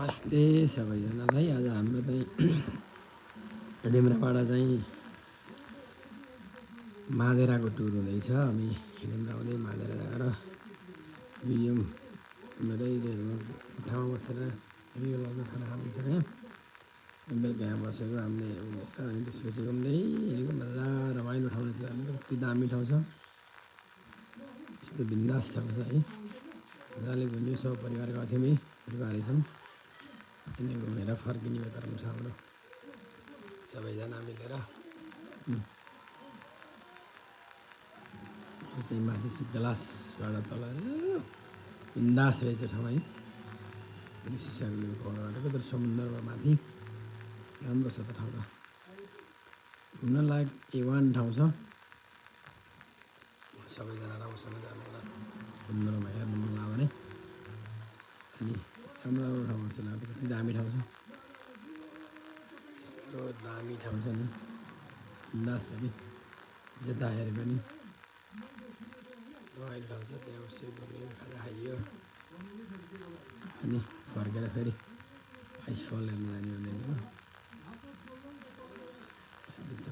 नमस्ते सबैजनालाई। आज हाम्रो चाहिँ डेम्राबाट चाहिँ मादेराको टुर हुँदैछ। हामी डेम्रा आउँदै मादेरा गएर म्युजियम घुमेरै ठाउँमा बसेर रियल लगाउन खाना खाँदैछ यहाँ। बेलुका यहाँ बसेको हामीले अनि त्यसपछि घुम्दै हिँडेको मजा रमाइलो ठाउँ रहेछ। हाम्रो कति दामी ठाउँ छ, यस्तो बिन्दास ठाउँ छ है। मजाले घुम्यो, सब परिवार गएको थियौँ, परिवारै छौँ। अनि घुमेर फर्किने क्रम छ हाम्रो, सबैजना मिलेर। यो चाहिँ माथि सिद्धलासबाट तल बिन्दास रहेछ ठाउँ है। सिसाको तर समुद्रमा माथि राम्रो छ त ठाउँ त, घुम्न लायक A1 ठाउँ छ। सबैजना राम्रोसँग जानु होला समुद्रमा हेर्नु मन लाग्यो भने। अनि राम्रो राम्रो ठाउँहरू छ, कति दामी ठाउँ छ, यस्तो दामी ठाउँ छ नि, बिन्दास छ नि। जता हेरे पनि रमाइलो ठाउँ छ। त्यहाँ बस्यो, घुम्यो, खाजा खाइयो, अनि फर्केर फेरि आइसफल हेर्न जाने भनेको यस्तो छ।